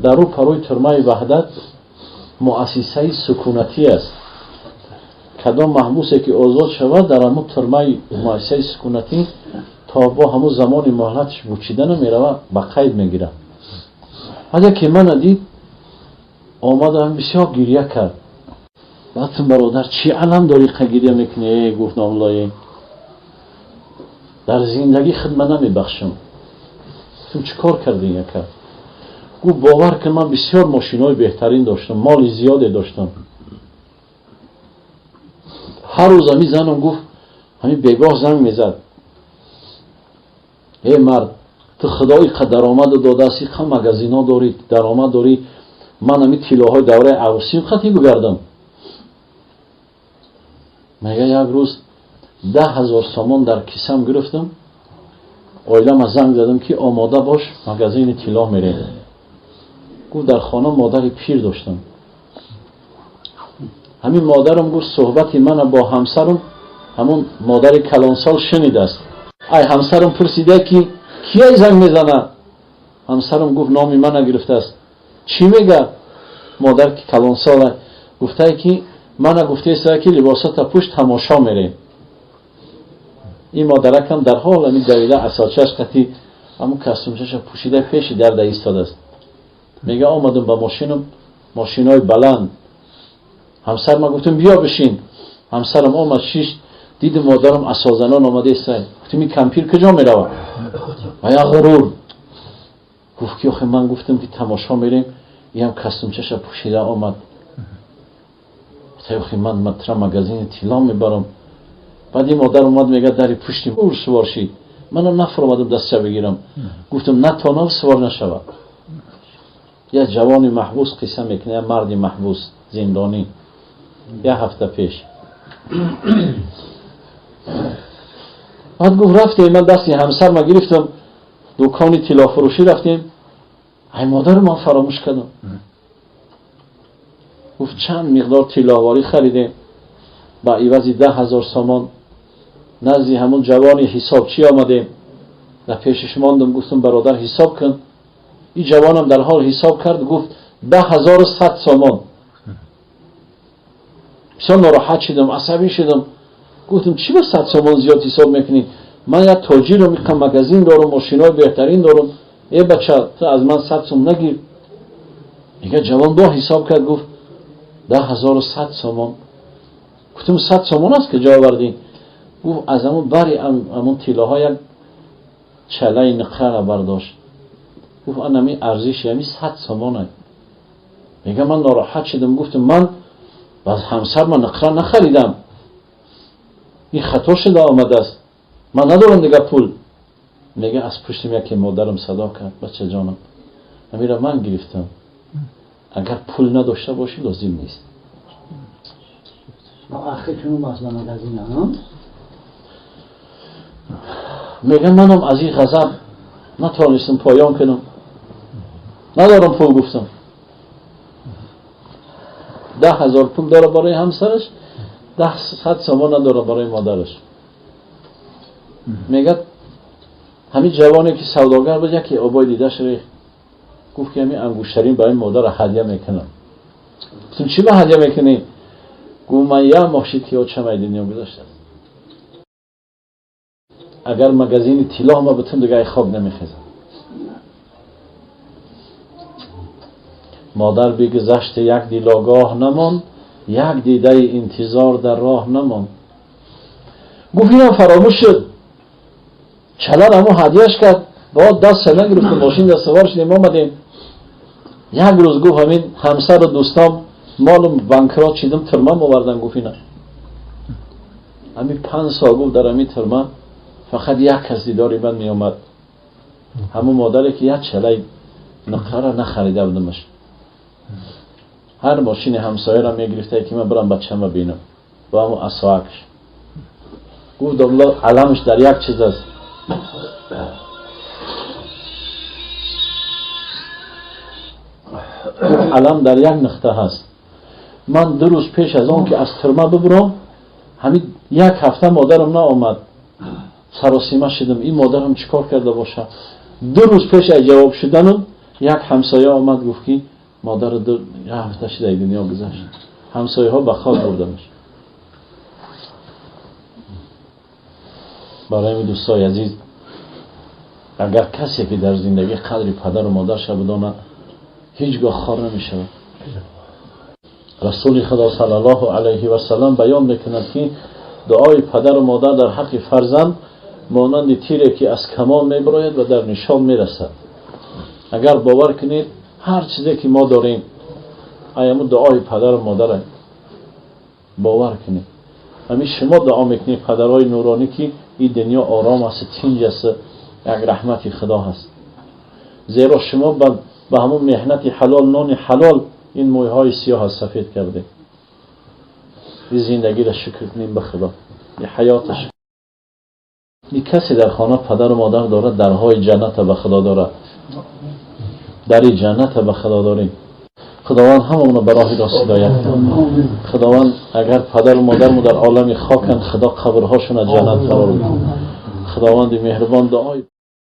Дар рӯ парои тюрмаи Ваҳдат муассисаи сукунатӣ аст. Кадом маҳбусе ки озод шавад, дар ҳамун тюрмаи муассисаи сукунатӣ то бо ҳамун замони муҳлаташ бучида намеравад, ба қайд мегирад. Ҳаде ки мана дид, омадам, бисёр гирья кард. Баъдтун: «Бародар, чӣ алам дорӣ, қа гирья мекунӣ?» Гуфт: «Номлое, дар зиндагӣ хидма намебахшам». Гуфтам: «Чӣ кор кардӣ, яка?» Гуфт: «Бовар кун, ман бисёр мошинои беҳтарин доштам, моли зиёде доштам. Ҳар рӯз ҳами занам, гуфт, ҳамин бегоҳ занг мезад: эй мард, ту худо иқа даромаду додааст, иқа магазино дорӣ, даромад дорӣ, ман ҳами тиллоҳои давраи арӯсим хати бигардам». Мега, як рӯз 10 000 сомон дар кисам гирифтам, оилама занг задам, ки омода бош, магазини тилло мерем. Гуфт, дар хона модари пир доштам. Ҳамин модарам, гуфт, суҳбати мана бо ҳамсарам ҳамун модари калонсол шунидааст. Ай ҳамсарам пурсида, ки кияй занг мезана. Ҳамсарам, гуфт, номи мана гирифтааст. Чӣ мега? Модар ки калонсола, гуфтае, ки мана гуфтаеста, ки либосата пӯш, тамошо мерем. Ин модаракам дар ҳол ҳамин давида, асочаш қати, ҳамун костюмчаша пӯшида, пеши дарда истодааст. Мега, омадам ба мошинам, мошинои баланд. Ҳамсарма гуфтам: «Биё, бишин». Ҳамсарам омад, шишт. Дидим, модарам асозанон омада иста. Гуфтим: «Ин кампир куҷо меравад?» Ва як ғурур гуфт, ки охе, ман гуфтам, ки тамошо мерем, иам костюмчаша пӯшида омад. Охе, ман матра магазини тилло мебарам. Баъд ин модар омад, мега, дари пушти ур сувор шид. Манам нафаромадам дастча бигирам. Гуфтам: «Натонав сувор нашавад». Як ҷавони маҳбус қисса мекунад, як марди маҳбус, зиндонӣ, як ҳафта пеш. Баъд гуфт, рафтем, ман дасти ҳамсарма гирифтам, дукони тиллофурӯшӣ рафтем. Ай модару ман фаромӯш кардам. Гуфт, чанд миқдор тилловорӣ харидем ба ивази 10 000 сомон. Назди ҳамун ҷавони ҳисобчӣ омадем, дар пешиш мондам. Гуфтам: «Бародар, ҳисоб кун». Ин ҷавонам дар ҳол ҳисоб кард, гуфт: «1100 сомон». Бисёр нороҳат шудам, асабӣ шудам. Гуфтам: «Чӣ ба 100 сомон зиёд ҳисоб мекунӣ? Ман як тоҷирам, иқа магазин дорам, мошинои беҳтарин дорам. Э бача, ту аз ман 100 сом нагир». Мега, ҷавон бо ҳисоб кард, гуфт: «1100 сомон». Гуфтам: «100 сомон аст куҷо овардӣ?» Гуфт, аз ҳамун бари ҳамун тиллоҳо як чалаи нуқрара бардошт. Гуфт: «Анами арзиши ҳами 100 сомона». Мега, ман нороҳат шудам. Гуфтам: «Ман ба ҳамсарма нуқра нахаридам, ин хато шуда омадааст, ман надорам дига пул». Мега, аз пуштим яке модарам садо кард: «Бачаҷонам, ҳамира ман гирифтам, агар пул надошта бошӣ, лозим нест». Ахир чун бас ба магазина? Мега, манам аз ин ғазаб натавонистам поён кунам. «Надорам пул», гуфтам. 10 000 пул дора барои ҳамсараш, 100 сомон надора барои модараш. Мегӯяд, ҳамин ҷавоне ки савдогар буд, яке обои дидаш рехт. Гуфт, ки ҳамин ангуштарин ба ин модара ҳадя мекунам. Гуфтам: «Чӣ ба ҳадя мекунӣ?» Гуфт: «Ман як моҳ шид, ки очамай дунё гузаштааст. Агар магазини тилло ма бутун, дига ай хоб намехезам». Модар бигузашти, як дилогоҳ намонд, як дидаи интизор дар роҳ намонд. Гуфт, инам фаромӯш шуд. Чалар ҳамун ҳадияш кард, бо даст нагирифтем, мошин дар савор шудем, омадем. Як рӯз, гуфт, ҳамин ҳамсару дӯстом молум банкрот шидам, тюрьма овардан. Гуфт, ина ҳамин 5 сол, гуфт, дар ҳамин тюрьма фақат як кас дидори ман меомад, ҳамун модаре, ки як чалаи нуқрара нахарида будамаш. Ҳар мошини ҳамсояро мегирифта, ки ман бирам бачама бинам, бо ҳамун асоакш. Гуфт, домла, аламаш дар як чиз аст. Гуфт, алам дар як нуқта ҳаст. Ман 2 рӯз пеш аз он ки аз тюрьма бибурам, ҳамин як ҳафта модарам наомад. Саросима шудам: ин модарам чӣ кор карда бошад? 2 рӯз пеш аз ҷавоб шуданам. Як ҳамсоя омад, гуфт ки модар 2 ҳафта шуда дунё гузашт. Ҳамсояҳо ба хок бурданаш. Барои дӯстои азиз, агар касе ки дар зиндагӣ қадри падару модарша бидонад, ҳеҷ гоҳ хор намешавад. Расули Худо саллаллоҳу алайҳи васаллам баён мекунад ки дуои падару модар дар ҳаққи фарзанд монанди тире ки аз камон мебарояд ва дар нишон мерасад. Агар бовар кунед, ҳар чизе ки мо дорем, аяму дуои падару модаре. Бовар кунед, ҳамин шумо дуо мекунед, падарҳои нуронӣ, ки ин дунё ором аст, тинҷ аст, як раҳмати Худо ҳаст. Зеро шумо ба ҳамун меҳнати ҳалол, нони ҳалол ин мӯйҳои сиёҳ сафед кардед. Ин зиндагиро шукр кунем ба Худо, ин ҳаёташ. Ин касе дар хона падару модар дорад, дарҳои ҷанната ба Худо дорад, дари ҷанната ба Худо дорем. Худованд ҳамаонро ба роҳи рост ҳидоят кунад. Худованд агар падару модармо дар олами хоканд, Худо қабрҳошонро ҷаннат қарор диҳад. Худованди меҳрубон дуои